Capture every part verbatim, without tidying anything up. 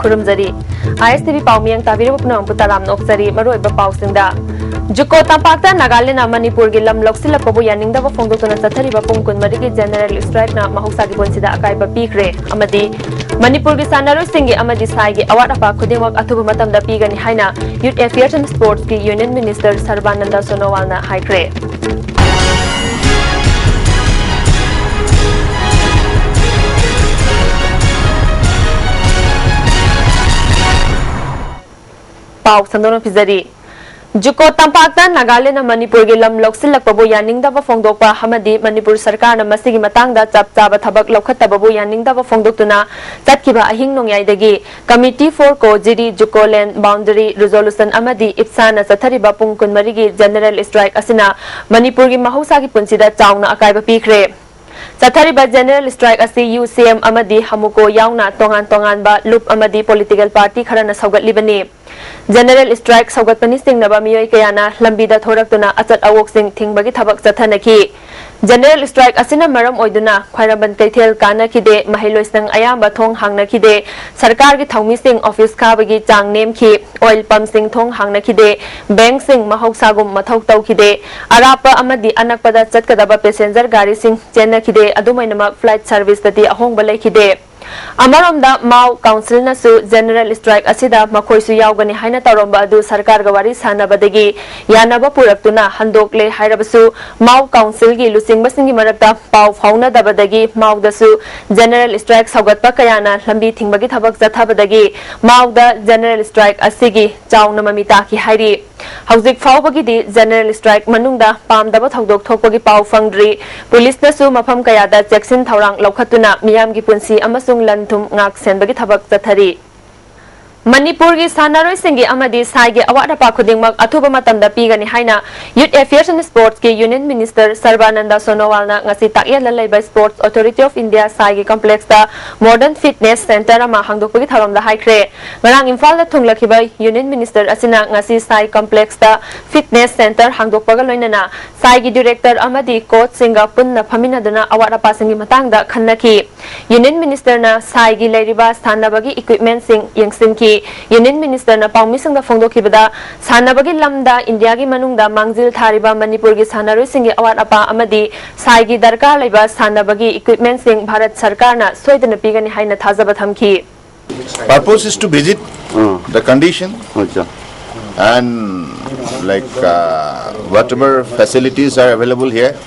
ꯈꯨꯔꯨꯝꯖꯔꯤ꯫ ꯑꯥꯏ ꯑꯦꯁ T V ꯄꯥꯎ ꯃꯤꯌꯦꯡ ꯇꯥꯕꯤꯔꯤꯕ ꯄꯨꯝꯅꯃꯛꯄꯨ ꯇꯔꯥꯝꯅ ꯑꯣꯛꯆꯔꯤ꯫ ꯃꯔꯨꯑꯣꯏꯕ ꯄꯥꯎꯁꯤꯡꯗ, ꯖꯨꯀꯣ ꯇꯝꯄꯥꯛꯇ ꯅꯥꯒꯥꯂꯦꯟꯅ ꯃꯅꯤꯄꯨꯔꯒꯤ ꯂꯝ ꯂꯧꯁꯤꯜꯂꯛꯄꯕꯨ ꯌꯥꯅꯤꯡꯗꯕ ꯐꯣꯡꯗꯣꯛꯇꯨꯅ ꯆꯠꯊꯔꯤꯕ ꯄꯨꯡ ꯀꯨꯟꯃꯔꯤꯒꯤ ꯖꯦꯅꯔꯦꯜ ꯁ꯭ꯇ꯭ꯔꯥꯏꯛꯅ ꯃꯍꯧꯁꯥꯒꯤ ꯄꯨꯟꯁꯤꯗ ꯑꯀꯥꯏꯕ ꯄꯤꯈ꯭ꯔꯦ꯫ ꯑꯃꯗꯤ ꯃꯅꯤꯄꯨꯔꯒꯤ ꯁꯥꯟꯅꯔꯣꯏꯁꯤꯡꯒꯤ ꯑꯃꯗꯤ ꯁꯥꯏꯒꯤ ꯑꯋꯥꯠ ꯑꯄꯥ ꯈꯨꯗꯤꯡꯃꯛ ꯑꯊꯨꯕ ꯃꯇꯝꯗ ꯄꯤꯒꯅꯤ ꯍꯥꯏꯅ ꯌꯨꯠ ꯑꯦꯐꯤꯌꯔꯁ ꯑꯦꯟ ꯁ꯭ꯄꯣꯔꯠꯁꯀꯤ ꯌꯨꯅꯤꯌꯟ ꯃꯤꯅꯤꯁꯇꯔ ꯁꯔꯕꯥꯅꯟꯗ ꯁꯣꯅꯣꯋꯥꯜꯅ ꯍꯥꯏꯈ꯭ꯔꯦ꯫ ꯄꯥꯎ ꯁꯟꯗꯣꯛꯅ ꯄꯤꯖꯔꯤ꯫ ꯖꯨꯀꯣ ꯇꯝꯄꯥꯛꯇ ꯅꯥꯒꯥꯂꯦꯟꯅ ꯃꯅꯤꯄꯨꯔꯒꯤ ꯂꯝ ꯂꯧꯁꯤꯜꯂꯛꯄꯕꯨ ꯌꯥꯅꯤꯡꯗꯕ ꯐꯣꯡꯗꯣꯛꯄ ꯑꯃꯗꯤ ꯃꯅꯤꯄꯨꯔ ꯁꯔꯀꯥꯔꯅ ꯃꯁꯤꯒꯤ ꯃꯇꯥꯡꯗ ꯆꯞ ꯆꯥꯕ ꯊꯕꯛ ꯂꯧꯈꯠꯇꯕꯕꯨ ꯌꯥꯅꯤꯡꯗꯕ ꯐꯣꯡꯗꯣꯛꯇꯨꯅ ꯆꯠꯈꯤꯕ ꯑꯍꯤꯡ ꯅꯣꯡꯌꯥꯏꯗꯒꯤ Committee for Kohiri Jukoland Boundary Resolution ꯑꯃꯗꯤ ꯏꯞꯁꯥꯅ ꯆꯠꯊꯔꯤꯕ ꯄꯨꯡ ꯀꯨꯟꯃꯔꯤꯒꯤ ꯖꯦꯅꯔꯦꯜ ꯁ꯭ꯇ꯭ꯔꯥꯏꯛ ꯑꯁꯤꯅ ꯃꯅꯤꯄꯨꯔꯒꯤ ꯃꯍꯧꯁꯥꯒꯤ ꯄꯨꯟꯁꯤꯗ ꯆꯥꯎꯅ ꯑꯀꯥꯏꯕ ꯄꯤꯈ꯭ꯔꯦ꯫ ꯆꯠꯊꯔꯤꯕ ꯖꯦꯅꯔꯦꯜ ꯁ꯭ꯇ꯭ꯔꯥꯏꯛ ꯑꯁꯤ ꯌꯨ ꯁꯤ ꯑꯦꯝ ꯑꯃꯗꯤ ꯍꯃꯨꯀꯣ ꯌꯥꯎꯅ ꯇꯣꯉꯥꯟ ꯇꯣꯉꯥꯟꯕ ꯂꯨꯞ ꯑꯃꯗꯤ ꯄꯣꯂꯤꯇꯤꯀꯦꯜ ꯄꯥꯔꯇꯤ ꯈꯔꯅ ꯁꯧꯒꯠꯂꯤꯕꯅꯤ꯫ ꯖꯦꯅꯔꯦꯜ ꯁ꯭ꯇ꯭ꯔꯥꯏꯛ ꯁꯧꯒꯠꯄꯅꯤ ꯆꯤꯡꯅꯕ ꯃꯤꯑꯣꯏ ꯀꯌꯥꯅ ꯂꯝꯕꯤꯗ ꯊꯣꯔꯛꯇꯨꯅ ꯑꯆꯠ ꯑꯋꯣꯛꯁꯤꯡ ꯊꯤꯡꯕꯒꯤ ꯊꯕꯛ ꯆꯠꯊꯅꯈꯤ꯫ ꯖꯦꯅꯔꯦꯜ ꯁ꯭ꯇ꯭ꯔꯥꯏꯛ ꯑꯁꯤꯅ ꯃꯔꯝ ꯑꯣꯏꯗꯨꯅ ꯈ꯭ꯋꯥꯏꯔꯝꯕꯟ ꯀꯩꯊꯦꯜ ꯀꯥꯟꯅꯈꯤꯗꯦ, ꯃꯍꯩꯂꯣꯏꯁꯪ ꯑꯌꯥꯝꯕ ꯊꯣꯡ ꯍꯥꯡꯅꯈꯤꯗꯦ, ꯁꯔꯀꯥꯔꯒꯤ ꯊꯧꯃꯤꯁꯤꯡ ꯑꯣꯐꯤꯁ ꯀꯥꯕꯒꯤ ꯆꯥꯡ ꯅꯦꯝꯈꯤ, ꯑꯣꯏꯜ ꯄꯝꯁꯤꯡ ꯊꯣꯡ ꯍꯥꯡꯅꯈꯤꯗꯦ, ꯕꯦꯡꯛꯁꯤꯡ ꯃꯍꯧꯁꯥꯒꯨꯝ ꯃꯊꯧ ꯇꯧꯈꯤꯗꯦ, ꯑꯔꯥꯞꯄ ꯑꯃꯗꯤ ꯑꯅꯛꯄꯗ ꯆꯠꯀꯗꯕ ꯄꯦꯁꯦꯟꯖꯔ ꯒꯥꯔꯤꯁꯤꯡ ꯆꯦꯟꯅꯈꯤꯗꯦ, ꯑꯗꯨꯃꯥꯏꯅꯃꯛ ꯐ꯭ꯂꯥꯏꯠ ꯁꯔꯚꯤꯁꯇꯗꯤ ꯑꯍꯣꯡꯕ ꯂꯩꯈꯤꯗꯦ꯫ ꯑꯃꯔꯣꯝꯗ ꯃꯥꯎ ꯀꯥꯎꯟꯁꯤꯜꯅꯁꯨ ꯖꯦꯅꯔꯦꯜ ꯁ꯭ꯇ꯭ꯔꯥꯏꯛ ꯑꯁꯤꯗ ꯃꯈꯣꯏꯁꯨ ꯌꯥꯎꯒꯅꯤ ꯍꯥꯏꯅ ꯇꯧꯔꯝꯕ ꯑꯗꯨ ꯁꯔꯀꯥꯔꯒ ꯋꯥꯔꯤ ꯁꯥꯟꯅꯕꯗꯒꯤ ꯌꯥꯅꯕ ꯄꯨꯔꯛꯇꯨꯅ ꯍꯟꯗꯣꯛꯂꯦ ꯍꯥꯏꯔꯕꯁꯨ, ꯃꯥꯎ ꯀꯥꯎꯟꯁꯤꯜꯒꯤ ꯂꯨꯆꯤꯡꯕꯁꯤꯡꯒꯤ ꯃꯔꯛꯇ ꯄꯥꯎ ꯐꯥꯎꯅꯗꯕꯗꯒꯤ ꯃꯥꯎꯗꯁꯨ ꯖꯦꯅꯔꯦꯜ ꯁ꯭ꯇ꯭ꯔꯥꯏꯛ ꯁꯧꯒꯠꯄ ꯀꯌꯥꯅ ꯂꯝꯕꯤ ꯊꯤꯡꯕꯒꯤ ꯊꯕꯛ ꯆꯠꯊꯕꯗꯒꯤ ꯃꯥꯎꯗ ꯖꯦꯅꯔꯦꯜ ꯁ꯭ꯇ꯭ꯔꯥꯏꯛ ꯑꯁꯤꯒꯤ ꯆꯥꯎꯅ ꯃꯃꯤ ꯇꯥꯈꯤ ꯍꯥꯏꯔꯤ꯫ ꯍꯧꯖꯤꯛ ꯐꯥꯎꯕꯒꯤꯗꯤ ꯖꯦꯅꯔꯦꯜ ꯁ꯭ꯇ꯭ꯔꯥꯏꯛ ꯃꯅꯨꯡꯗ ꯄꯥꯝꯗꯕ ꯊꯧꯗꯣꯛ ꯊꯣꯛꯄꯒꯤ ꯄꯥꯎ ꯐꯪꯗ꯭ꯔꯤ꯫ ꯄꯨꯂꯤꯁꯅꯁꯨ ꯃꯐꯝ ꯀꯌꯥꯗ ꯆꯦꯛꯁꯤꯟ ꯊꯧꯔꯥꯡ ꯂꯧꯈꯠꯇꯨꯅ ꯃꯤꯌꯥꯝꯒꯤ ꯄꯨꯟꯁꯤ ꯑꯃꯁꯨꯡ ꯂꯟ ꯊꯨꯝ ꯉꯥꯛ ꯁꯦꯟꯕꯒꯤ ꯊꯕꯛ ꯆꯠꯊꯔꯤ꯫ ꯃꯅꯤꯄꯨꯔꯒꯤ ꯁꯥꯟꯅꯔꯣꯏꯁꯤꯡꯒꯤ ꯑꯃꯗꯤ ꯁꯥꯏꯒꯤ ꯑꯋꯥꯠ ꯑꯄꯥ ꯈꯨꯗꯤꯡꯃꯛ ꯑꯊꯨꯕ ꯃꯇꯝꯗ ꯄꯤꯒꯅꯤ ꯍꯥꯏꯅ Youth Affairs and Sportsꯀꯤ Union Minister ꯁꯔꯕꯥꯅꯟꯗ ꯁꯣꯅꯣꯋꯥꯜꯅ ꯉꯁꯤ ꯇꯥꯛꯌꯦꯜꯗ ꯂꯩꯕ Sports Authority of India ꯁꯥꯏꯒꯤ complexꯇ Modern Fitness Centre ꯑꯃ ꯍꯥꯡꯗꯣꯛꯄꯒꯤ ꯊꯧꯔꯝꯗ ꯍꯥꯏꯈ꯭ꯔꯦ꯫ ꯉꯔꯥꯡ ꯏꯝꯐꯥꯜꯗ ꯊꯨꯡꯂꯈꯤꯕ Union Minister ꯑꯁꯤꯅ ꯉꯁꯤ ꯁꯥꯏ complexꯇ fitness centre ꯍꯥꯡꯗꯣꯛꯄꯒ ꯂꯣꯏꯅꯅ ꯁꯥꯏꯒꯤ director ꯑꯃꯗꯤ coachꯁꯤꯡꯒ ꯄꯨꯟꯅ ꯐꯝꯃꯤꯟꯅꯗꯨꯅ ꯑꯋꯥꯠ ꯑꯄꯥꯁꯤꯡꯒꯤ ꯃꯇꯥꯡꯗ ꯈꯟꯅꯈꯤ꯫ Union Ministerꯅ ꯁꯥꯏꯒꯤ ꯂꯩꯔꯤꯕ ꯁꯥꯟꯅꯕꯒꯤ equipmentꯁꯤꯡ ꯌꯦꯡꯁꯤꯟꯈꯤ꯫ Union Ministerꯅ ꯄꯥꯎꯃꯤꯁꯤꯡꯗ ꯐꯣꯡꯗꯣꯛꯈꯤꯕꯗ, ꯁꯥꯟꯅꯕꯒꯤ ꯂꯝꯗ ꯏꯟꯗꯤꯌꯥꯒꯤ ꯃꯅꯨꯡꯗ ꯃꯥꯡꯖꯤꯜ ꯊꯥꯔꯤꯕ ꯃꯅꯤꯄꯨꯔꯒꯤ ꯁꯥꯟꯅꯔꯣꯏꯁꯤꯡꯒꯤ ꯑꯋꯥꯠ ꯑꯄꯥ ꯑꯃꯗꯤ ꯁꯥꯏꯒꯤ ꯗꯔꯀꯥꯔ ꯂꯩꯕ ꯁꯥꯟꯅꯕꯒꯤ equipmentꯁꯤꯡ ꯚꯥꯔꯠ ꯁꯔꯀꯥꯔꯅ ꯁꯣꯏꯗꯅ ꯄꯤꯒꯅꯤ ꯍꯥꯏꯅ ꯊꯥꯖꯕ ꯊꯝꯈꯤ꯫ Purpose is to visit हाँ, the condition अच्छा and like uh, whatever facilities are available here,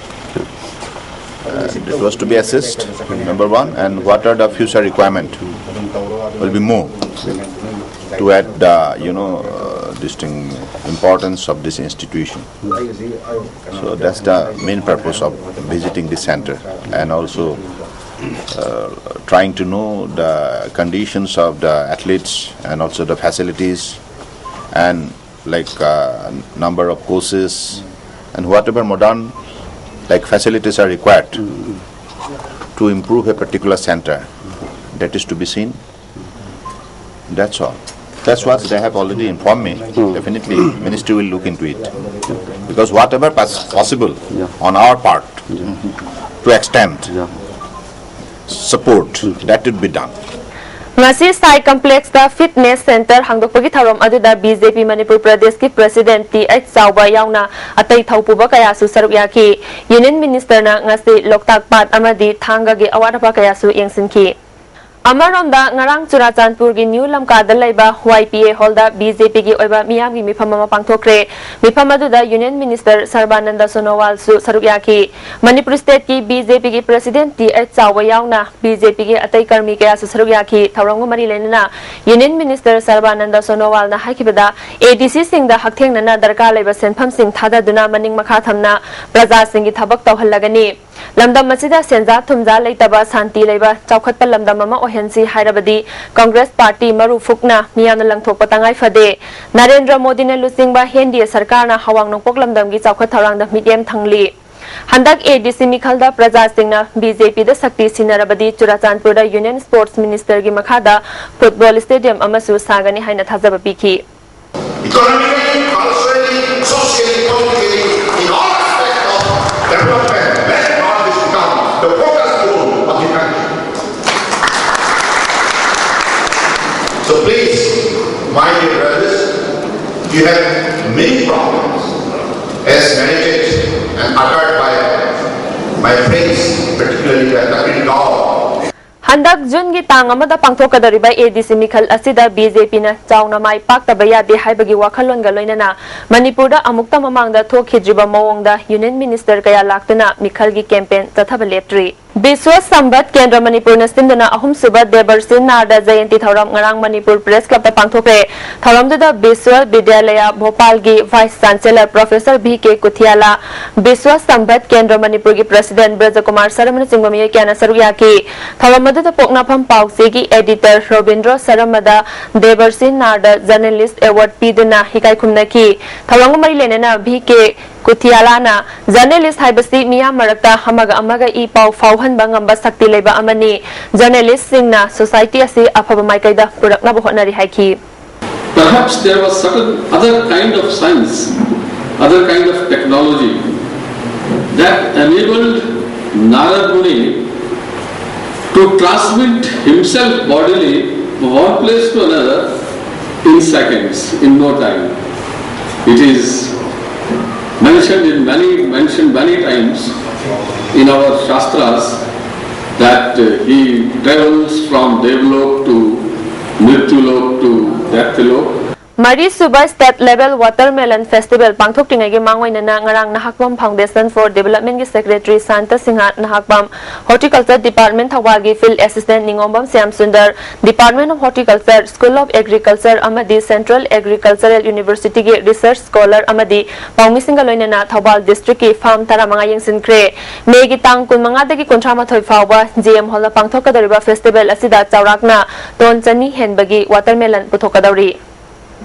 uh, it was to be assessed, number one, and what are the future requirement will be more to add the, you know, uh, this thing, importance of this institution. So that's the main purpose of visiting this center and also uh, trying to know the conditions of the athletes and also the facilities and like uh, number of courses and whatever modern like facilities are required to improve a particular center, that is to be seen. That's all. That's what they have already informed me. Definitely, ministry will look into it because whatever pos- possible on our part to extend या support, that would be done. ꯉꯁꯤ ꯁꯥꯏ complexꯇ fitness centre ꯍꯥꯡꯗꯣꯛꯄꯒꯤ ꯊꯧꯔꯝ ꯑꯗꯨꯗ BJP Manipur ꯄ꯭ꯔꯗꯦꯁꯀꯤ President Th ꯆꯥꯎꯕ ꯌꯥꯎꯅ ꯑꯇꯩ ꯊꯧꯄꯨꯕ ꯀꯌꯥꯁꯨ ꯁꯔꯨꯛ ꯌꯥꯈꯤ꯫ Union Ministerꯅ ꯉꯁꯤ ꯂꯣꯛꯇꯥꯛ ꯄꯥꯠ ꯑꯃꯗꯤ ꯊꯥꯡꯒꯒꯤ ꯑꯋꯥꯠ ꯑꯄꯥ ꯀꯌꯥꯁꯨ ꯌꯦꯡꯁꯤꯟꯈꯤ꯫ ꯑꯃꯔꯣꯝꯗ, ꯉꯔꯥꯡ ꯆꯨꯔꯥꯆꯥꯟꯄꯨꯔꯒꯤ ꯅ꯭ꯌꯨ ꯂꯝꯀꯥꯗ ꯂꯩꯕ YPA hallꯗ BJPꯒꯤ ꯑꯣꯏꯕ ꯃꯤꯌꯥꯝꯒꯤ ꯃꯤꯐꯝ ꯑꯃ ꯄꯥꯡꯊꯣꯛꯈ꯭ꯔꯦ꯫ ꯃꯤꯐꯝ ꯑꯗꯨꯗ Union Minister ꯁꯔꯕꯥꯅꯟꯗ ꯁꯣꯅꯣꯋꯥꯜꯁꯨ ꯁꯔꯨꯛ ꯌꯥꯈꯤ꯫ ꯃꯅꯤꯄꯨꯔ stateꯀꯤ BJPꯒꯤ President Th ꯆꯥꯎꯕ ꯌꯥꯎꯅ BJPꯒꯤ ꯑꯇꯩ ꯀꯔꯃꯤ ꯀꯌꯥꯁꯨ ꯁꯔꯨꯛ ꯌꯥꯈꯤ꯫ ꯊꯧꯔꯝꯒ ꯃꯔꯤ ꯂꯩꯅꯅ Union Minister ꯁꯔꯕꯥꯅꯟꯗ ꯁꯣꯅꯣꯋꯥꯜꯅ ꯍꯥꯏꯈꯤꯕꯗ, ADCꯁꯤꯡꯗ ꯍꯛꯊꯦꯡꯅꯅ ꯗꯔꯀꯥꯔ ꯂꯩꯕ ꯁꯦꯟꯐꯝꯁꯤꯡ ꯊꯥꯗꯗꯨꯅ ꯃꯅꯤꯡ ꯃꯈꯥ ꯊꯝꯅ ꯄ꯭ꯔꯖꯥꯁꯤꯡꯒꯤ ꯊꯕꯛ ꯇꯧꯍꯜꯂꯒꯅꯤ꯫ ꯂꯝꯗꯝ ꯑꯁꯤꯗ ꯁꯦꯟꯖꯥ ꯊꯨꯝꯖꯥ ꯂꯩꯇꯕ, ꯁꯥꯟꯇꯤ ꯂꯩꯕ, ꯆꯥꯎꯈꯠꯄ ꯂꯝꯗꯝ ꯑꯃ ꯑꯣꯏꯍꯟꯁꯤ ꯍꯥꯏꯔꯕꯗꯤ ꯀꯪꯒ꯭ꯔꯦꯁ ꯄꯥꯔꯇꯤ ꯃꯔꯨ ꯐꯨꯛꯅ ꯃꯤꯌꯥꯝꯅ ꯂꯪꯊꯣꯛꯄ ꯇꯉꯥꯏ ꯐꯗꯦ꯫ ꯅꯔꯦꯟꯗ꯭ꯔ ꯃꯣꯗꯤꯅ ꯂꯨꯆꯤꯡꯕ ꯑꯦꯟ ꯗꯤ ꯑꯦ ꯁꯔꯀꯥꯔꯅ ꯑꯋꯥꯡ ꯅꯣꯡꯄꯣꯛ ꯂꯝꯗꯝꯒꯤ ꯆꯥꯎꯈꯠ ꯊꯧꯔꯥꯡꯗ ꯃꯤꯠꯌꯦꯡ ꯊꯝꯂꯤ꯫ ꯍꯟꯗꯛ ꯑꯦ ꯗꯤ ꯁꯤ ꯃꯤꯈꯜꯗ ꯄ꯭ꯔꯖꯥꯁꯤꯡꯅ ꯕꯤ ꯖꯦ ꯄꯤꯗ ꯁꯛꯇꯤ ꯁꯤꯟꯅꯔꯕꯗꯤ ꯆꯨꯔꯥꯆꯥꯟꯄꯨꯔꯗ ꯌꯨꯅꯤꯌꯟ ꯁ꯭ꯄꯣꯔꯠꯁ ꯃꯤꯅꯤꯁꯇꯔꯒꯤ ꯃꯈꯥꯗ ꯐꯨꯠꯕꯣꯜ ꯁ꯭ꯇꯦꯗꯤꯌꯝ ꯑꯃꯁꯨ ꯁꯥꯒꯅꯤ ꯍꯥꯏꯅ ꯊꯥꯖꯕ ꯄꯤꯈꯤ꯫ Economically, culturally, socially, politically, in all aspects of development, West North is become the focus zone of the country. So please, my dear brothers, you have many problems as narrated and uttered by my friends, particularly by Kapil Rao. ꯍꯟꯗꯛ ꯖꯨꯟꯒꯤ ꯇꯥꯡ ꯑꯃꯗ ꯄꯥꯡꯊꯣꯛꯀꯗꯧꯔꯤꯕ ꯑꯦ ꯗꯤ ꯁꯤ ꯃꯤꯈꯜ ꯑꯁꯤꯗ B J ꯄꯤꯅ ꯆꯥꯎꯅ ꯃꯥꯏ ꯄꯥꯛꯇꯕ ꯌꯥꯗꯦ ꯍꯥꯏꯕꯒꯤ ꯋꯥꯈꯜꯂꯣꯟꯒ ꯂꯣꯏꯅꯅ ꯃꯅꯤꯄꯨꯔꯗ ꯑꯃꯨꯛꯇ ꯃꯃꯥꯡꯗ ꯊꯣꯛꯈꯤꯗ꯭ꯔꯤꯕ ꯃꯑꯣꯡꯗ ꯌꯨꯅꯤꯌꯟ ꯃꯤꯅꯤꯁꯇꯔ ꯀꯌꯥ ꯂꯥꯛꯇꯨꯅ ꯃꯤꯈꯜꯒꯤ ꯀꯦꯝꯄꯦꯟ ꯆꯠꯊꯕ ꯂꯦꯞꯇ꯭ꯔꯤ꯫ ꯕꯤꯁ꯭ꯋ ꯁꯝꯕꯠ ꯀꯦꯟꯗ꯭ꯔ ꯃꯅꯤꯄꯨꯔꯅ ꯁꯤꯟꯗꯨꯅ ꯑꯍꯨꯝꯁꯨꯕ ꯗꯦꯕꯔꯁꯤꯟ ꯅꯥꯔꯗ ꯖꯌꯟꯇꯤ ꯊꯧꯔꯝ ꯉꯔꯥꯡ ꯃꯅꯤꯄꯨꯔ ꯄ꯭ꯔꯦꯁ ꯀ꯭ꯂꯕꯇ ꯄꯥꯡꯊꯣꯛꯈ꯭ꯔꯦ꯫ ꯊꯧꯔꯝꯗꯨꯗ Visva ꯕꯤꯗ꯭ꯌꯥꯂꯌꯥ ꯚꯣꯄꯥꯜꯒꯤ vice chancellor professor V ꯀꯦ ꯀꯨꯊꯤꯌꯥꯂꯥ, ꯕꯤꯁ꯭ꯋ ꯁꯝꯕꯠ ꯀꯦꯟꯗ꯭ꯔ ꯃꯅꯤꯄꯨꯔꯒꯤ ꯄ꯭ꯔꯁꯤꯗꯦꯟ ꯕ꯭ꯔꯖꯀꯨꯃꯥꯔ ꯁꯔꯃꯅꯆꯤꯡꯕ ꯃꯤꯑꯣꯏ ꯀꯌꯥꯅ ꯁꯔꯨꯛ ꯌꯥꯈꯤ꯫ ꯊꯧꯔꯝ ꯑꯗꯨꯗ ꯄꯣꯛꯅꯐꯝ ꯄꯥꯎꯆꯦꯒꯤ ꯑꯦꯗꯤꯇꯔ ꯔꯣꯕꯤꯟꯗ꯭ꯔꯣ ꯁꯔꯃꯗ ꯗꯦꯕꯔꯁꯤꯟ ꯅꯥꯔꯗ ꯖꯔꯅꯦꯂꯤꯁ ꯑꯦꯋꯥꯔꯗ ꯄꯤꯗꯨꯅ ꯏꯀꯥꯏ ꯈꯨꯝꯅꯈꯤ꯫ ꯊꯧꯔꯝꯒ ꯃꯔꯤ ꯂꯩꯅꯅ ꯚꯤ ꯀꯦ ꯀꯨꯊꯤꯌꯥꯂꯥꯅ ꯖꯔꯅꯦꯂꯤꯁ ꯍꯥꯏꯕꯁꯤ ꯃꯤꯌꯥꯝ ꯃꯔꯛꯇ ꯑꯃꯒ ꯑꯃꯒ ꯏ ꯄꯥꯎ ꯐꯥꯎꯍꯟꯕ ꯉꯝꯕ ꯁꯛꯇꯤ ꯂꯩꯕ ꯑꯃꯅꯤ꯫ ꯖꯔꯅꯦꯂꯤꯁꯁꯤꯡꯅ ꯁꯣꯁꯥꯏꯇꯤ ꯑꯁꯤ ꯑꯐꯕ ꯃꯥꯏꯀꯩꯗ ꯄꯨꯔꯛꯅꯕ ꯍꯣꯠꯅꯔꯤ ꯍꯥꯏꯈꯤ꯫ Perhaps there was certain other kind of science, other kind of technology that enabled Narad Muni to transmit himself bodily from one place to another in seconds, in no time. It is mentioned in many, mentioned many times in our Shastras that uh, he travels from Devalok to Mrityulok to Deathlok. ꯃꯔꯤꯁꯨꯕ State Level Watermelon Festival ꯄꯥꯡꯊꯣꯛꯇ꯭ꯔꯤꯉꯩꯒꯤ ꯃꯥꯡꯑꯣꯏꯅꯅ ꯉꯔꯥꯡ ꯅꯍꯥꯛꯄꯝ Foundation for Developmentꯀꯤ Secretary Santa Singh, ꯅꯍꯥꯛꯄꯝ Horticulture Department ꯊꯧꯕꯥꯜꯒꯤ Field Assistant Ningombam Shyam Sundar, Department of Horticulture, School of Agriculture ꯑꯃꯗꯤ Central Agricultural Universityꯒꯤ Research Scholar ꯑꯃꯗꯤ ꯄꯥꯎꯃꯤꯁꯤꯡꯒ ꯂꯣꯏꯅꯅ ꯊꯧꯕꯥꯜ Districtꯀꯤ farm ꯇꯔꯥꯃꯉꯥ ꯌꯦꯡꯁꯤꯟꯈ꯭ꯔꯦ꯫ ꯃꯦꯒꯤ ꯇꯥꯡ ꯀꯨꯟꯃꯉꯥꯗꯒꯤ ꯀꯨꯟꯊ꯭ꯔꯥꯃꯥꯊꯣꯏ ꯐꯥꯎꯕ J M Hallꯗ ꯄꯥꯡꯊꯣꯛꯀꯗꯧꯔꯤꯕ festival ꯑꯁꯤꯗ ꯆꯥꯎꯔꯥꯛꯅ ton ꯆꯅꯤ ꯍꯦꯟꯕꯒꯤ watermelon ꯄꯨꯊꯣꯛꯀꯗꯧꯔꯤ꯫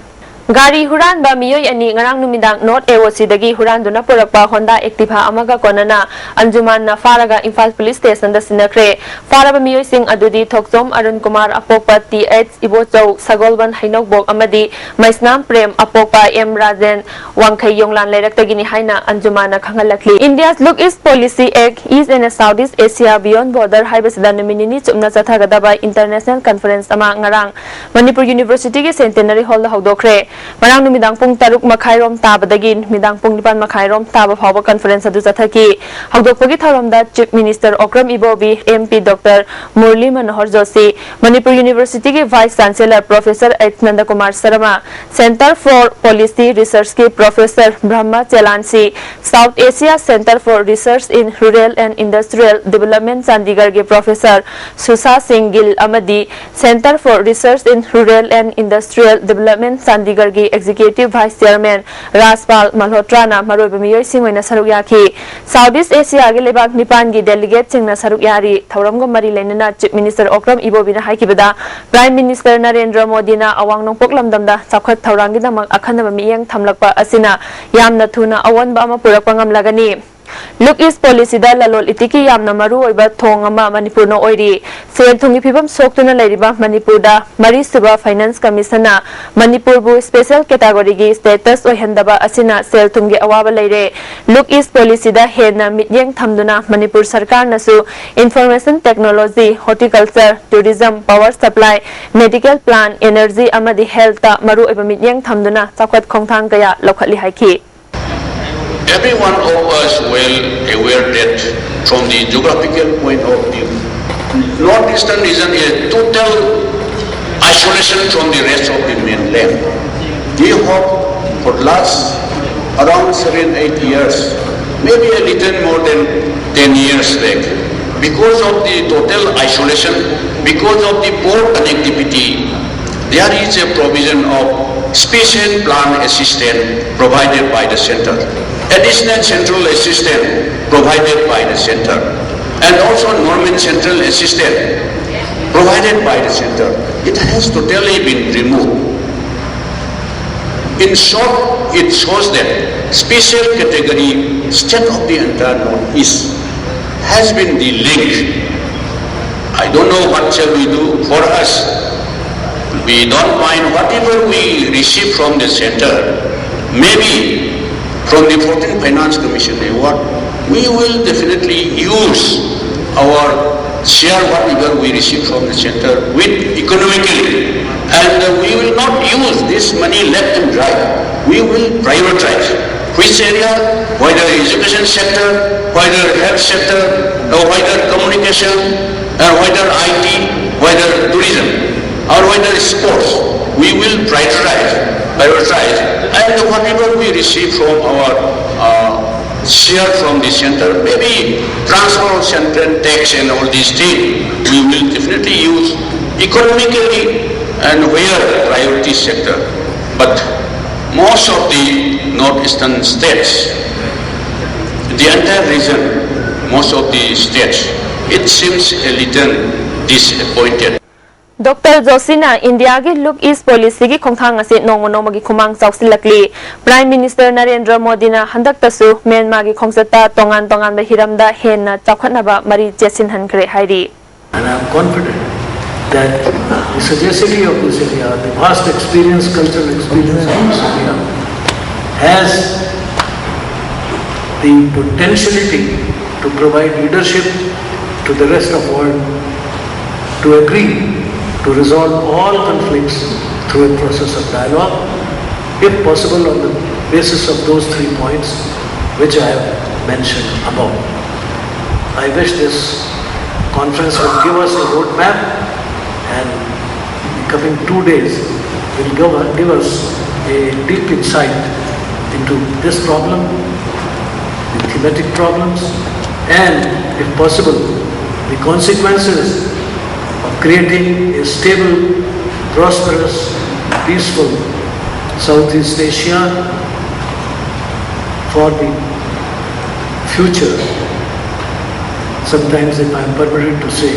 ꯒꯥꯔꯤ ꯍꯨꯔꯥꯟꯕ ꯃꯤꯑꯣꯏ ꯑꯅꯤ ꯉꯔꯥꯡ ꯅꯨꯃꯤꯗꯥꯡ North AOCꯗꯒꯤ ꯍꯨꯔꯥꯟꯗꯨꯅ ꯄꯨꯔꯛꯄ Honda Activa ꯑꯃꯒ ꯀꯣꯟꯅꯅ ꯑꯟꯖꯨꯃꯥꯟꯅ ꯐꯥꯔꯒ ꯏꯝꯐꯥꯜ Police Stationꯗ ꯁꯤꯟꯅꯈ꯭ꯔꯦ꯫ ꯐꯥꯔꯕ ꯃꯤꯑꯣꯏꯁꯤꯡ ꯑꯗꯨꯗꯤ ꯊꯣꯛꯆꯣꯝ ꯑꯔꯨꯟ ꯀꯨꯃꯥꯔ ꯑꯄꯣꯛꯄ T H ꯏꯕꯣꯆꯧ ꯁꯒꯣꯜꯕꯟ ꯍꯩꯅꯧꯕꯣꯛ ꯑꯃꯗꯤ ꯃꯩꯁꯅꯥꯝ ꯄ꯭ꯔꯦꯝ ꯑꯄꯣꯛꯄ M ꯔꯥꯖꯦꯟ ꯋꯥꯡꯈꯩ ꯌꯣꯡꯂꯥꯟ ꯂꯩꯔꯛꯇꯒꯤꯅꯤ ꯍꯥꯏꯅ ꯑꯟꯖꯨꯃꯥꯟꯅ ꯈꯪꯍꯜꯂꯛꯂꯤ꯫ India's Look East Policy Act, East and South East Asia Beyond Border ꯍꯥꯏꯕꯁꯤꯗ ꯅꯨꯃꯤꯠ ꯅꯤꯅꯤ ꯆꯨꯞꯅ ꯆꯠꯊꯒꯗꯕ international conference ꯑꯃ ꯉꯔꯥꯡ ꯃꯅꯤꯄꯨꯔ Universityꯒꯤ Centenary Hallꯗ ꯍꯧꯗꯣꯛꯈ꯭ꯔꯦ꯫ ꯉꯔꯥꯡ ꯅꯨꯃꯤꯗꯥꯡ ꯄꯨꯡ ꯇꯔꯨꯛ ꯃꯈꯥꯏꯔꯣꯝ ꯇꯥꯕꯗꯒꯤ ꯅꯨꯃꯤꯗꯥꯡ ꯄꯨꯡ ꯅꯤꯄꯥꯟ ꯃꯈꯥꯏꯔꯣꯝ ꯇꯥꯕ ꯐꯥꯎꯕ conference ꯑꯗꯨ ꯆꯠꯊꯈꯤ꯫ ꯍꯧꯗꯣꯛꯄꯒꯤ ꯊꯧꯔꯝꯗ Chief Minister Okram Ibobi, MP Doctor ꯃꯨꯔꯂꯤ ꯃꯅꯣꯍꯔ Joshi, Manipur Universityꯒꯤ Vice Chancellor Professor H Nandakumar Sharma, Centre for Policy Researchꯀꯤ Professor ꯕ꯭ꯔꯍꯃ ꯆꯦꯂꯥꯟꯁꯤ, South Asia Centre for Research in Rural and Industrial Development ꯆꯥꯟꯗꯤꯒꯔꯒꯤ Professor ꯁꯨꯁꯥ ꯁꯤꯡ ꯒꯤꯜ ꯑꯃꯗꯤ Centre for Research in Rural and Industrial Development ꯆꯥꯟꯗꯤꯒꯔꯒꯤ Executive Vice Chairman ꯔꯥꯖꯄꯥꯜ ꯃꯜꯍꯣꯇ꯭ꯔꯥꯅ ꯃꯔꯨꯑꯣꯏꯕ ꯃꯤꯑꯣꯏꯁꯤꯡ ꯑꯣꯏꯅ ꯁꯔꯨꯛ ꯌꯥꯈꯤ꯫ South East Asiaꯒꯤ ꯂꯩꯕꯥꯛ ꯅꯤꯄꯥꯟꯒꯤ delegateꯁꯤꯡꯅ ꯁꯔꯨꯛ ꯌꯥꯔꯤ꯫ ꯊꯧꯔꯝꯒ ꯃꯔꯤ ꯂꯩꯅꯅ Chief Minister Okram ꯏꯕꯣꯕꯤꯅ ꯍꯥꯏꯈꯤꯕꯗ, Prime Minister Narendra ꯃꯣꯗꯤꯅ ꯑꯋꯥꯡ ꯅꯣꯡꯄꯣꯛ ꯂꯝꯗꯝꯗ ꯆꯥꯎꯈꯠ ꯊꯧꯔꯥꯡꯒꯤꯗꯃꯛ ꯑꯈꯟꯅꯕ ꯃꯤꯠꯌꯦꯡ ꯊꯝꯂꯛꯄ ꯑꯁꯤꯅ ꯌꯥꯝꯅ ꯊꯨꯅ ꯑꯑꯣꯟꯕ ꯑꯃ ꯄꯨꯔꯛꯄ ꯉꯝꯂꯒꯅꯤ꯫ Look East Policyꯗ ꯂꯂꯣꯟ ꯏꯇꯤꯛꯀꯤ ꯌꯥꯝꯅ ꯃꯔꯨ ꯑꯣꯏꯕ ꯊꯣꯡ ꯑꯃ ꯃꯅꯤꯄꯨꯔꯅ ꯑꯣꯏꯔꯤ꯫ ꯁꯦꯜ ꯊꯨꯝꯒꯤ ꯐꯤꯕꯝ ꯁꯣꯛꯇꯨꯅ ꯂꯩꯔꯤꯕ ꯃꯅꯤꯄꯨꯔꯗ ꯃꯔꯤꯁꯨꯕ Finance Commissionꯅ ꯃꯅꯤꯄꯨꯔꯕꯨ special categoryꯒꯤ status ꯑꯣꯏꯍꯟꯗꯕ ꯑꯁꯤꯅ ꯁꯦꯜ ꯊꯨꯝꯒꯤ ꯑꯋꯥꯕ ꯂꯩꯔꯦ꯫ Look East Policyꯗ ꯍꯦꯟꯅ ꯃꯤꯠꯌꯦꯡ ꯊꯝꯗꯨꯅ ꯃꯅꯤꯄꯨꯔ ꯁꯔꯀꯥꯔꯅꯁꯨ Information Technology, Horticulture, Tourism, Power Supply, Medical Plant, Energy ꯑꯃꯗꯤ Healthꯇ ꯃꯔꯨꯑꯣꯏꯕ ꯃꯤꯠꯌꯦꯡ ꯊꯝꯗꯨꯅ ꯆꯥꯎꯈꯠ ꯈꯣꯡꯊꯥꯡ ꯀꯌꯥ ꯂꯧꯈꯠꯂꯤ ꯍꯥꯏꯈꯤ꯫ Every one of us well aware that from the geographical point of view, northeastern region is total isolation from the rest of the mainland. We hope for last around seven, eight years, maybe a little more than ten years back, because of the total isolation, because of the poor connectivity, there is a provision of special plan assistance provided by the center, additional central assistance provided by the center, and also normal central assistance provided by the center. It has totally been removed. In short, it shows that special category state of the entire Northeast has been the link. I don't know what shall we do for us. We don't mind whatever we receive from the center, maybe from the fourteenth Finance Commission award, we will definitely use our share whatever we receive from the center with economically, and uh, we will not use this money left and right. We will prioritize which area, whether education sector, whether health sector, or whether communication, or whether I T, whether tourism, or whether sports. We will prioritize, prioritize, and whatever we receive from our uh, share from the center, maybe transfer of center tax and all these things, we will definitely use economically and where priority sector. But most of the northeastern states, the entire region, most of the states, it seems a little disappointed. Doctor ꯖꯣꯁꯤꯅ ꯏꯟꯗꯤꯌꯥꯒꯤ look ꯏꯁ ꯄꯣꯂꯤꯁꯤꯒꯤ ꯈꯣꯡꯊꯥꯡ ꯑꯁꯤ ꯅꯣꯡꯃ ꯅꯣꯡꯃꯒꯤ ꯈꯨꯃꯥꯡ ꯆꯥꯎꯁꯤꯜꯂꯛꯂꯤ꯫ Prime minister Narendra ꯃꯣꯗꯤꯅ ꯍꯟꯗꯛꯇꯁꯨ ꯃ꯭ꯌꯥꯟꯃꯥꯔꯒꯤ ꯈꯣꯡꯆꯠꯇ ꯇꯣꯉꯥꯟ ꯇꯣꯉꯥꯟꯕ ꯍꯤꯔꯝꯗ ꯍꯦꯟꯅ ꯆꯥꯎꯈꯠꯅꯕ ꯃꯔꯤ ꯆꯦꯠꯁꯤꯟꯍꯟꯈ꯭ꯔꯦ ꯍꯥꯏꯔꯤ꯫ And I am confident that the sagacity of this area, the vast experience, cultural experience of this area, has the potentiality to provide leadership to the rest of the world to agree to resolve all conflicts through a process of dialogue, if possible on the basis of those three points which I have mentioned above. I wish this conference will give us a roadmap and the coming two days will give, give us a deep insight into this problem, the thematic problems, and, if possible, the consequences of creating a stable, prosperous, peaceful Southeast Asia for the future, sometimes, if I am permitted to say,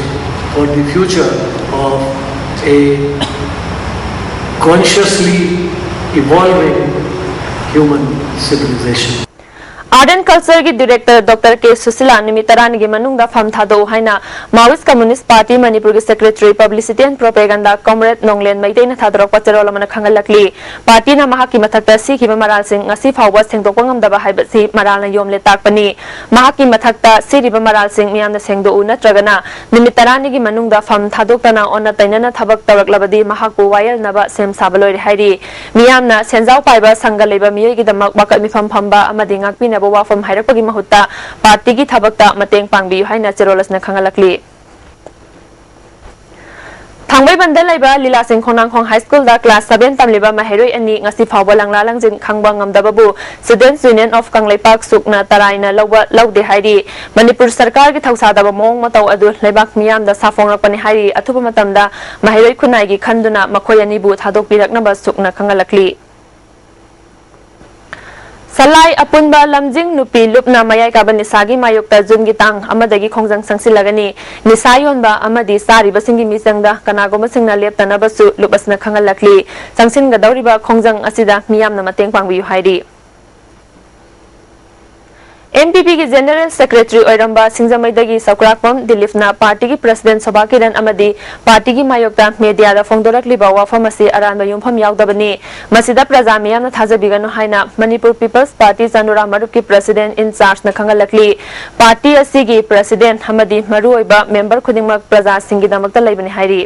for the future of a consciously evolving human civilization. Art and Culture ꯒꯤ Director Doctor K Susila ꯅꯨꯃꯤꯠ ꯇꯔꯥꯅꯤꯒꯤ ꯃꯅꯨꯡꯗ ꯐꯝ ꯊꯥꯗꯣꯛꯎ ꯍꯥꯏꯅ Maoist Communist Party ꯃꯅꯤꯄꯨꯔꯒꯤ Secretary Publicity and Propaganda Comrade ꯅꯣꯡꯂꯦꯟ ꯃꯩꯇꯩꯅ ꯊꯥꯗꯣꯔꯛꯄ ꯆꯦꯔꯣꯜ ꯑꯃꯅ ꯈꯪꯍꯜꯂꯛꯂꯤ꯫ ꯄꯥꯔꯇꯤꯅ ꯃꯍꯥꯛꯀꯤ ꯃꯊꯛꯇ ꯁꯤꯈꯤꯕ ꯃꯔꯥꯜꯁꯤꯡ ꯉꯁꯤ ꯐꯥꯎꯕ ꯁꯦꯡꯗꯣꯛꯄ ꯉꯝꯗꯕ ꯍꯥꯏꯕꯁꯤ ꯃꯔꯥꯜꯅ ꯌꯣꯝꯂꯦ ꯇꯥꯛꯄꯅꯤ꯫ ꯃꯍꯥꯛꯀꯤ ꯃꯊꯛꯇ ꯁꯤꯔꯤꯕ ꯃꯔꯥꯜꯁꯤꯡ ꯃꯤꯌꯥꯝꯅ ꯁꯦꯡꯗꯣꯛꯎ ꯅꯠꯇ꯭ꯔꯒꯅ ꯅꯨꯃꯤꯠ ꯇꯔꯥꯅꯤꯒꯤ ꯃꯅꯨꯡꯗ ꯐꯝ ꯊꯥꯗꯣꯛꯇꯅ ꯑꯣꯟꯅ ꯇꯩꯅꯅ ꯊꯕꯛ ꯇꯧꯔꯛꯂꯕꯗꯤ ꯃꯍꯥꯛꯄꯨ ꯋꯥꯌꯦꯜꯅꯕ ꯁꯦꯝ ꯁꯥꯕ ꯂꯣꯏꯔꯦ ꯍꯥꯏꯔꯤ꯫ ꯃꯤꯌꯥꯝꯅ ꯁꯦꯟꯖꯥꯎ ꯄꯥꯏꯕ ꯁꯪꯒ ꯂꯩꯕ ꯃꯤꯑꯣꯏꯒꯤꯗꯃꯛ ꯋꯥꯀꯠ ꯃꯤꯐꯝ ꯐꯝꯕ ꯑꯃꯗꯤ ꯉꯥꯛꯄꯤꯅꯕ ꯋꯥꯐꯝ ꯍꯥꯏꯔꯛꯄꯒꯤ ꯃꯍꯨꯠꯇ ꯄꯥꯔꯇꯤꯒꯤ ꯊꯕꯛꯇ ꯃꯇꯦꯡ ꯄꯥꯡꯕꯤꯌꯨ ꯍꯥꯏꯅ ꯆꯦꯔꯣꯜ ꯑꯁꯤꯅ ꯈꯪꯍꯜꯂꯛꯂꯤ꯫ ꯊꯥꯡꯃꯩꯕꯟꯗ ꯂꯩꯕ ꯂꯤꯂꯥꯁꯤꯡ ꯈꯣꯡꯅꯥꯡꯈꯣꯡ ꯍꯥꯏ ꯁ꯭ꯀꯨꯜꯗ ꯀ꯭ꯂꯥꯁ ꯁꯚꯦꯟ ꯇꯝꯂꯤꯕ ꯃꯍꯩꯔꯣꯏ ꯑꯅꯤ ꯉꯁꯤ ꯐꯥꯎꯕ ꯂꯪꯂꯥ ꯂꯪꯖꯤꯟ ꯈꯪꯕ ꯉꯝꯗꯕꯕꯨ Students Union of ꯀꯪꯂꯩꯄꯥꯛ ꯁꯨꯛꯅ ꯇꯔꯥꯏꯅ ꯂꯧꯕ ꯂꯧꯗꯦ ꯍꯥꯏꯔꯤ꯫ ꯃꯅꯤꯄꯨꯔ ꯁꯔꯀꯥꯔꯒꯤ ꯊꯧꯁꯥꯗꯕ ꯃꯑꯣꯡ ꯃꯇꯧ ꯑꯗꯨ ꯂꯩꯕꯥꯛ ꯃꯤꯌꯥꯝꯗ ꯁꯥꯐꯣꯡꯂꯛꯄꯅꯤ ꯍꯥꯏꯔꯤ꯫ ꯑꯊꯨꯕ ꯃꯇꯝꯗ ꯃꯍꯩꯔꯣꯏ ꯈꯨꯟꯅꯥꯏꯒꯤ ꯈꯟꯗꯨꯅ ꯃꯈꯣꯏ ꯑꯅꯤꯕꯨ ꯊꯥꯗꯣꯛꯄꯤꯔꯛꯅꯕ ꯁꯨꯛꯅ ꯈꯪꯍꯜꯂꯛꯂꯤ꯫ ꯁꯂꯥꯏ ꯑꯄꯨꯟꯕ ꯂꯝꯖꯤꯡ ꯅꯨꯄꯤ ꯂꯨꯞꯅ ꯃꯌꯥꯏ ꯀꯥꯕ ꯅꯤꯁꯥꯒꯤ ꯃꯥꯌꯣꯛꯇ ꯖꯨꯟꯒꯤ ꯇꯥꯡ ꯑꯃꯗꯒꯤ ꯈꯣꯡꯖꯪ ꯆꯪꯁꯤꯜꯂꯒꯅꯤ꯫ ꯅꯤꯁꯥ ꯌꯣꯟꯕ ꯑꯃꯗꯤ ꯆꯥꯔꯤꯕꯁꯤꯡꯒꯤ ꯃꯤꯆꯪꯗ ꯀꯅꯥꯒꯨꯝꯕꯁꯤꯡꯅ ꯂꯦꯞꯇꯅꯕꯁꯨ ꯂꯨꯞ ꯑꯁꯤꯅ ꯈꯪꯍꯜꯂꯛꯂꯤ꯫ ꯆꯪꯁꯤꯟꯒꯗꯧꯔꯤꯕ ꯈꯣꯡꯖꯪ ꯑꯁꯤꯗ ꯃꯤꯌꯥꯝꯅ ꯃꯇꯦꯡ ꯄꯥꯡꯕꯤꯌꯨ ꯍꯥꯏꯔꯤ꯫ NPPꯒꯤ General Secretary ꯑꯣꯏꯔꯝꯕ ꯁꯤꯡꯖꯃꯩꯗꯒꯤ ꯁꯧꯀ꯭ꯔꯥꯛꯄꯝ ꯗꯤꯂꯤꯞꯅ ꯄꯥꯔꯇꯤꯒꯤ President ꯁꯣꯚꯥ ꯀꯤꯔꯟ ꯑꯃꯗꯤ ꯄꯥꯔꯇꯤꯒꯤ ꯃꯥꯌꯣꯛꯇ ꯃꯦꯗꯤꯌꯥꯗ ꯐꯣꯡꯗꯣꯔꯛꯂꯤꯕ ꯋꯥꯐꯝ ꯑꯁꯤ ꯑꯔꯥꯟꯕ ꯌꯨꯝꯐꯝ ꯌꯥꯎꯗꯕꯅꯤ꯫ ꯃꯁꯤꯗ ꯄ꯭ꯔꯖꯥ ꯃꯤꯌꯥꯝꯅ ꯊꯥꯖꯕꯤꯒꯅꯨ ꯍꯥꯏꯅ ꯃꯅꯤꯄꯨꯔ People's Party ꯆꯥꯅꯨꯔꯥ ꯃꯔꯨꯞꯀꯤ President in Chargeꯅ ꯈꯪꯍꯜꯂꯛꯂꯤ꯫ ꯄꯥꯔꯇꯤ ꯑꯁꯤꯒꯤ President ꯑꯃꯗꯤ ꯃꯔꯨꯑꯣꯏꯕ member ꯈꯨꯗꯤꯡꯃꯛ ꯄ꯭ꯔꯖꯥꯁꯤꯡꯒꯤꯗꯃꯛꯇ ꯂꯩꯕꯅꯤ ꯍꯥꯏꯔꯤ꯫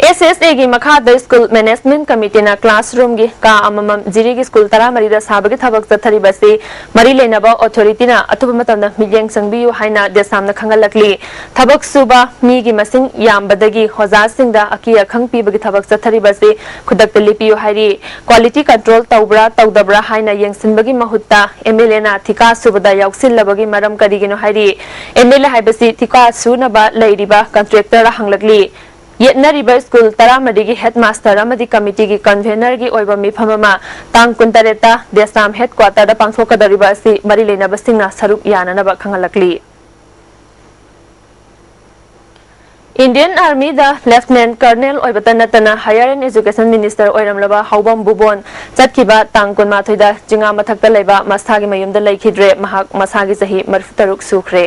SSAꯒꯤ ꯃꯈꯥꯗ School Management Committeeꯅ classroomꯒꯤ ꯀꯥ ꯑꯃꯃꯝ ꯖꯤꯔꯤꯒꯤ school ꯇꯔꯥꯃꯔꯤꯗ ꯁꯥꯕꯒꯤ ꯊꯕꯛ ꯆꯠꯊꯔꯤꯕ ꯑꯁꯤ ꯃꯔꯤ ꯂꯩꯅꯕ authorityꯅ ꯑꯊꯨꯕ ꯃꯇꯝꯗ ꯃꯤꯠꯌꯦꯡ ꯆꯪꯕꯤꯌꯨ ꯍꯥꯏꯅ ꯗꯦꯁꯥꯝꯅ ꯈꯪꯍꯜꯂꯛꯂꯤ꯫ ꯊꯕꯛ ꯁꯨꯕ ꯃꯤꯒꯤ ꯃꯁꯤꯡ ꯌꯥꯝꯕꯗꯒꯤ ꯑꯣꯖꯥꯁꯤꯡꯗ ꯑꯀꯤ ꯑꯈꯪ ꯄꯤꯕꯒꯤ ꯊꯕꯛ ꯆꯠꯊꯔꯤꯕ ꯑꯁꯤ ꯈꯨꯗꯛꯇ ꯂꯦꯞꯄꯤꯌꯨ ꯍꯥꯏꯔꯤ꯫ ꯀ꯭ꯋꯥꯂꯤꯇꯤ ꯀꯟꯇ꯭ꯔꯣꯜ ꯇꯧꯕ꯭ꯔꯥ ꯇꯧꯗꯕ꯭ꯔꯥ ꯍꯥꯏꯅ ꯌꯦꯡꯁꯤꯟꯕꯒꯤ ꯃꯍꯨꯠꯇ ꯑꯦꯝ ꯑꯦꯜ ꯑꯦꯅ ꯊꯤꯀꯥ ꯁꯨꯕꯗ ꯌꯥꯎꯁꯤꯜꯂꯕꯒꯤ ꯃꯔꯝ ꯀꯔꯤꯒꯤꯅꯣ ꯍꯥꯏꯔꯤ꯫ ꯑꯦꯝ ꯑꯦꯜ ꯑꯦ ꯍꯥꯏꯕꯁꯤ ꯊꯤꯀꯥ ꯁꯨꯅꯕ ꯂꯩꯔꯤꯕ ꯀꯟꯇ꯭ꯔꯦꯛꯇꯔ ꯍꯪꯂꯛꯂꯤ꯫ ꯌꯦꯠꯅꯔꯤꯕ ꯁ꯭ꯀꯨꯜ ꯇꯔꯥꯃꯔꯤꯒꯤ ꯍꯦꯗꯃꯥꯁꯇꯔ ꯑꯃꯗꯤ ꯀꯃꯤꯇꯤꯒꯤ ꯀꯟꯚꯦꯅꯔꯒꯤ ꯑꯣꯏꯕ ꯃꯤꯐꯝ ꯑꯃ ꯇꯥꯡ ꯀꯨꯟꯇꯔꯦꯠꯇ ꯗꯦꯁꯥꯝ ꯍꯦꯗꯀ꯭ꯋꯥꯇꯔꯗ ꯄꯥꯡꯊꯣꯛꯀꯗꯧꯔꯤꯕ ꯑꯁꯤ ꯃꯔꯤ ꯂꯩꯅꯕꯁꯤꯡꯅ ꯁꯔꯨꯛ ꯌꯥꯅꯅꯕ ꯈꯪꯍꯜꯂꯛꯂꯤ꯫ ꯏꯟꯗꯤꯌꯟ ꯑꯥꯔꯃꯤꯗ ꯂꯦꯐꯇꯤꯅꯦꯟꯠ ꯀꯔꯅꯦꯜ ꯑꯣꯏꯕꯇ ꯅꯠꯇꯅ ꯍꯥꯌꯔ ꯑꯦꯟ ꯑꯦꯖꯨꯀꯦꯁꯟ ꯃꯤꯅꯤꯁꯇꯔ ꯑꯣꯏꯔꯝꯂꯕ ꯍꯥꯎꯕꯝ ꯕꯨꯕꯣꯟ ꯆꯠꯈꯤꯕ ꯇꯥꯡ ꯀꯨꯟꯃꯥꯊꯣꯏꯗ ꯆꯤꯡꯉꯥ ꯃꯊꯛꯇ ꯂꯩꯕ ꯃꯁꯥꯒꯤ ꯃꯌꯨꯝꯗ ꯂꯩꯈꯤꯗ꯭ꯔꯦ꯫ ꯃꯍꯥꯛ ꯃꯁꯥꯒꯤ ꯆꯍꯤ ꯃꯔꯤꯐꯨꯇꯔꯨꯛ ꯁꯨꯈ꯭ꯔꯦ꯫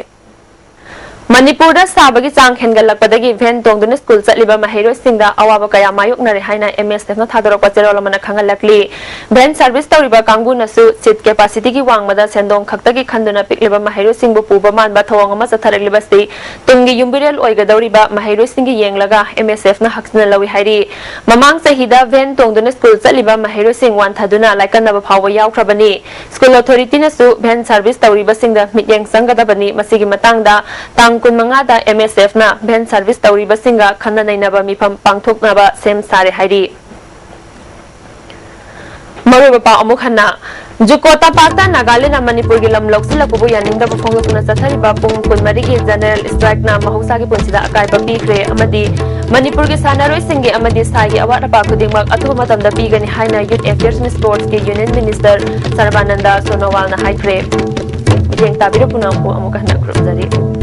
ꯃꯅꯤꯄꯨꯔꯗ ꯁꯥꯕꯒꯤ ꯆꯥꯡ ꯍꯦꯟꯒꯠꯂꯛꯄꯗꯒꯤ ꯚꯦꯟ ꯇꯣꯡꯗꯨꯅ ꯁ꯭ꯀꯨꯜ ꯆꯠꯂꯤꯕ ꯃꯍꯩꯔꯣꯏꯁꯤꯡꯗ ꯑꯋꯥꯕ ꯀꯌꯥ ꯃꯥꯌꯣꯛꯅꯔꯦ ꯍꯥꯏꯅ ꯑꯦꯝ ꯑꯦꯁ ꯑꯦꯐꯅ ꯊꯥꯗꯣꯔꯛꯄ ꯆꯦꯔꯣꯜ ꯑꯃꯅ ꯈꯪꯍꯜꯂꯛꯂꯤ꯫ ꯚꯦꯟ ꯁꯔꯚꯤꯁ ꯇꯧꯔꯤꯕ ꯀꯥꯡꯕꯨꯅꯁꯨ ꯁꯤꯠ ꯀꯦꯄꯥꯁꯤꯇꯤꯒꯤ ꯋꯥꯡꯃꯗ ꯁꯦꯟꯗꯣꯡ ꯈꯛꯇꯒꯤ ꯈꯟꯗꯨꯅ ꯄꯤꯛꯂꯤꯕ ꯃꯍꯩꯔꯣꯏꯁꯤꯡꯕꯨ ꯄꯨꯕ ꯃꯥꯟꯕ ꯊꯧꯑꯣꯡ ꯑꯃ ꯆꯠꯊꯔꯛꯂꯤꯕꯁꯤ ꯇꯨꯡꯒꯤ ꯌꯨꯝꯕꯤꯔꯦꯜ ꯑꯣꯏꯒꯗꯧꯔꯤꯕ ꯃꯍꯩꯔꯣꯏꯁꯤꯡꯒꯤ ꯌꯦꯡꯂꯒ ꯑꯦꯝ ꯑꯦꯁ ꯑꯦꯐꯅ ꯍꯛꯆꯤꯟꯅ ꯂꯧꯏ ꯍꯥꯏꯔꯤ꯫ ꯃꯃꯥꯡ ꯆꯍꯤꯗ ꯚꯦꯟ ꯇꯣꯡꯗꯨꯅ ꯁ꯭ꯀꯨꯜ ꯆꯠꯂꯤꯕ ꯃꯍꯩꯔꯣꯏꯁꯤꯡ ꯋꯥꯟꯊꯗꯨꯅ ꯂꯥꯏꯀꯠꯅꯕ ꯐꯥꯎꯕ ꯌꯥꯎꯈ꯭ꯔꯕꯅꯤ꯫ ꯁ꯭ꯀꯨꯜ ꯑꯣꯊꯣꯔꯤꯇꯤꯅꯁꯨ ꯚꯦꯟ ꯁꯔꯚꯤꯁ ꯇꯧꯔꯤꯕꯁꯤꯡꯗ ꯃꯤꯠꯌꯦꯡ ꯆꯪꯒꯗꯕꯅꯤ꯫ ꯃꯁꯤꯒꯤ ꯃꯇꯥꯡꯗ ꯇꯥꯡ ꯀꯨꯟꯃꯉꯥꯗ ꯑꯦꯝ ꯑꯦꯁ ꯑꯦꯐꯅ ꯚꯦꯟ ꯁꯔꯚꯤꯁ ꯇꯧꯔꯤꯕꯁꯤꯡꯒ ꯈꯟꯅ ꯅꯩꯅꯕ ꯃꯤꯐꯝ ꯄꯥꯡꯊꯣꯛꯅꯕ ꯁꯦꯝ ꯁꯥꯔꯦ ꯍꯥꯏꯔꯤ꯫ ꯃꯔꯨꯑꯣꯏꯕ ꯄꯥꯎ ꯑꯃꯨꯛ ꯍꯟꯅ꯫ ꯖꯨꯀꯣ ꯇꯝꯄꯥꯛꯇ ꯅꯥꯒꯥꯂꯦꯟꯅ ꯃꯅꯤꯄꯨꯔꯒꯤ ꯂꯝ ꯂꯧꯁꯤꯜꯂꯛꯄꯕꯨ ꯌꯥꯅꯤꯡꯗꯕ ꯐꯣꯡꯗꯣꯛꯇꯨꯅ ꯆꯠꯊꯔꯤꯕ ꯄꯨꯡ ꯀꯨꯟꯃꯔꯤꯒꯤ ꯖꯦꯅꯔꯦꯜ ꯁ꯭ꯇ꯭ꯔꯥꯏꯛꯅ ꯃꯍꯧꯁꯥꯒꯤ ꯄꯨꯟꯁꯤꯗ ꯑꯀꯥꯏꯕ ꯄꯤꯈ꯭ꯔꯦ ꯑꯃꯗꯤ ꯃꯅꯤꯄꯨꯔꯒꯤ ꯁꯥꯟꯅꯔꯣꯏꯁꯤꯡꯒꯤ ꯑꯃꯗꯤ ꯁꯥꯏꯒꯤ ꯑꯋꯥꯠ ꯑꯄꯥ ꯈꯨꯗꯤꯡꯃꯛ ꯑꯊꯨꯕ ꯃꯇꯝꯗ ꯄꯤꯒꯅꯤ ꯍꯥꯏꯅ ꯌꯨꯠ ꯑꯦꯐꯤꯌꯔꯁ ꯑꯃꯁꯨꯡ ꯁ꯭ꯄꯣꯔꯠꯁꯀꯤ ꯌꯨꯅꯤꯌꯟ ꯃꯤꯅꯤꯁꯇꯔ ꯁꯔꯕꯥꯅꯟꯗ ꯁꯣꯅꯣꯋꯥꯜꯅ ꯍꯥꯏꯈ꯭ꯔꯦ꯫ ꯃꯤꯠꯌꯦꯡ ꯇꯥꯕꯤꯔꯤꯕ ꯄꯨꯝꯅꯃꯛꯄꯨ ꯑꯃꯨꯛ ꯍꯟꯅ ꯈꯨꯔꯨꯝꯖꯔꯤ꯫